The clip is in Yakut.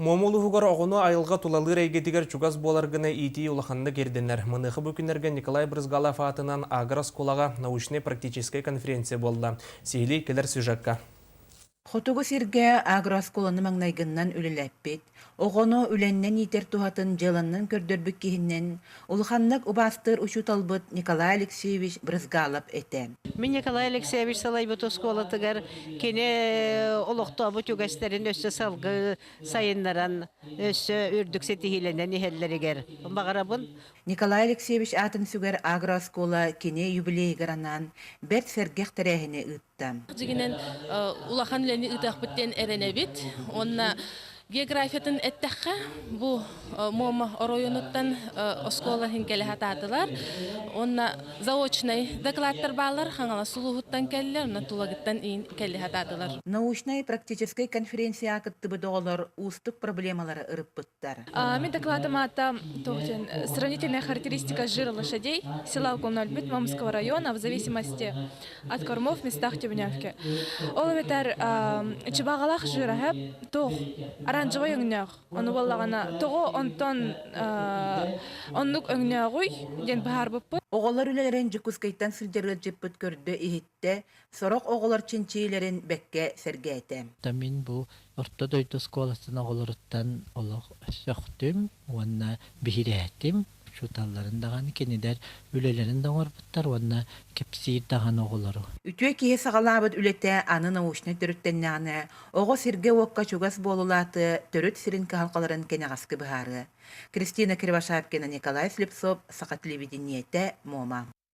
Муома улууһугар оҕону айылҕа тулалыыр эйгэтигэр чугас буолар гына иитии улаханнык ирдэнэр. Маныаха бу күннэргэ Николай Брызгалов аатынан агрооскуолаҕа научнай-практическай конференция буолла. Сиһилии кэлэр сюжекка. Хотугу сиргэ агрооскуоланы маҥнайгыннан үлэлэппит, оҕону үлэннэн иитэр туһатын дьыаланнан көрдөрбүт киһинэн улаханнык убаастыыр учууталбыт Николай Алексеевич Брызгалов этэ. Мин Николай Алексеевич салайбыт оскуолатыгар кини олохтообут үгэстэрин өссө салгыы сайыннаран, өссө үрдүк ситиһиилэнэн иһэллэригэр баҕарабын. Николай Алексеевич аатын сүгэр агрооскуола кини юбилейыгар анаан бэрт сэргэх тэрээһини ыытта. Дьиҥинэн улахан үлэни ыытыахпыт диэн эрэнэбит. Уонна географиятын эттэххэ, бу Муома оройуонуттан оскуола иһин кэлэ сатаатылар. Уонна заочнай докладтар бааллар, Хаҥалас улууһуттан кэллилэр, онно Тулагыттан иин кэлэ сатаатылар. Научнай-практическай конференцияҕа кыттыбыт оҕолор уустук проблемалары ырыппыттар. Мин докладым аата сравнительная характеристика жира лошадей села Уколнольбит Момского района в зависимости от кормов в местах Тебневки. Ол эбэтэр чыбааҕалаах жираһа туох оранжевай өҥнөөх. Ону буоллаҕына тоҕо онтон оннук өҥнөөҕүй диэн быһаарбыппыт. Оҕолор үлэлэрин Дьокуускайтан сылдьар ыалдьыппыт көрдө-иһиттэ, сорох оҕолор чинчийиилэрин бэккэ сэргээтэ. Мин бу орто дойду оскуолатын оҕолоруттан олох сөхтүм уонна биһирээтим. Учууталларын даҕаны кинилэр үлэлэрин да оҥорбуттар уонна кэпсиир даҕаны оҕолору. Үтүө киһи саҕалаабыт үлэтэ аны научнай төрүттэннэҕинэ, оҕо сиргэ-уокка чугас буолулааты төрүт сирин кыһалҕаларын кэнэҕэски быһаарыа. Кристина Кривошапкина, Николай Слепцов, Саха телевидениетэ, Муома.